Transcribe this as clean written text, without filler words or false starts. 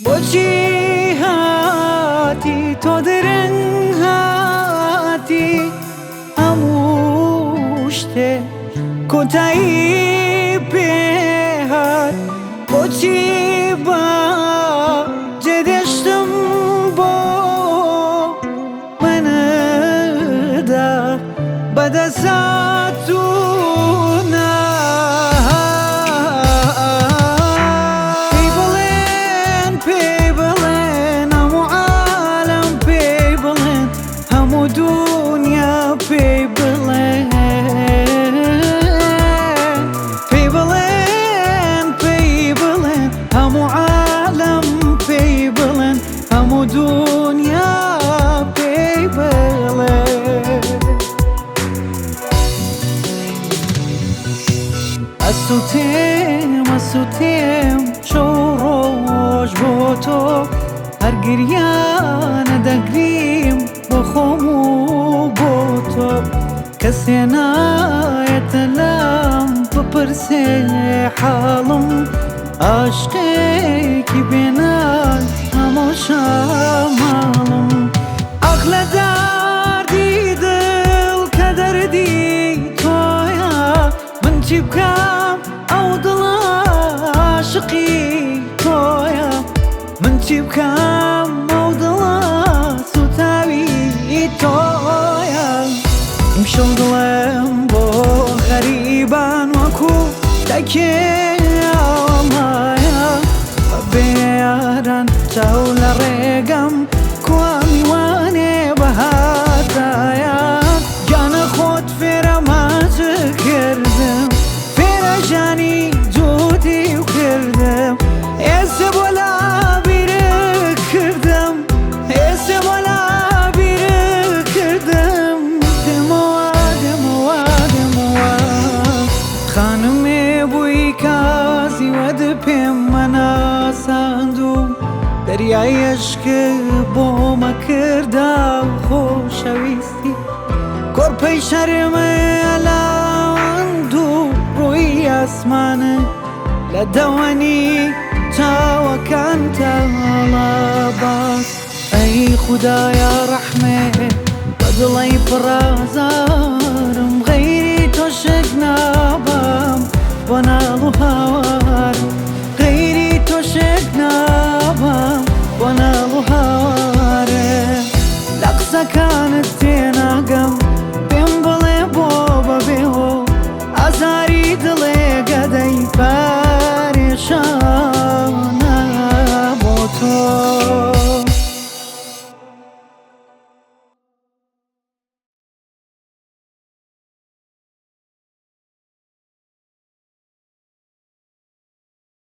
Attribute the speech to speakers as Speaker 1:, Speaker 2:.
Speaker 1: بۆچی هاتی تۆ درەنگ هاتی؟ هەموو شتێ کۆتایی پێهات. بۆچی بە جێدێشتم بۆ مندا بەدەساتونا؟ پێی بڵێن، پێی بڵێن، هەموو عالەم پێی بڵێن، هەموو دونیا پێی بڵێن. پێی بڵێن، پێی بڵێن، هەموو عالەم پێی بڵێن، هەموو دونیا پێی بڵێن. ئەسووتێم، ئەسووتێم شەو ڕۆژ بۆ تۆ، هەر گریانە دەگریم بۆ خۆم و بۆ تۆ. کەسێ نایەتە لام بپرسێ حاڵم، عاشقێکی بێناز هەموو ماڵم. ئاخ لە دەردی دڵ کە دەردی تۆیە، من چی بکەم ئەو دڵە عاشقی تۆیە؟ من چی بکەم ئەو دڵە سوتاوی تۆیە؟ ئیمشەو دڵم بۆ غەریبان وەکو تەکێ ئاوەڵایە، بەبێ یاران چاو لە ڕێگەم کوا میوانێ بەهاتایە. گیانە خۆت فێرە ماچ کردم، فێرە ژانی جووتی و کردم، ئێستا بۆ لا بیرت کردم، ئێستا بۆ لا بیرت کردم. دێمەوە، دێمەوە، دێمەوە. خانمێ بووی کازیوەت پێم مەناساند و دەریای ئەشک بۆمە کردا و خۆشەویستی کۆرپەی شەرمە ئەلاند و ڕووی ئاسمانە لە دەوەنی چاوەکان تاڵا باس. ئەی خودایە ڕەحمێ بە دڵی پڕازار.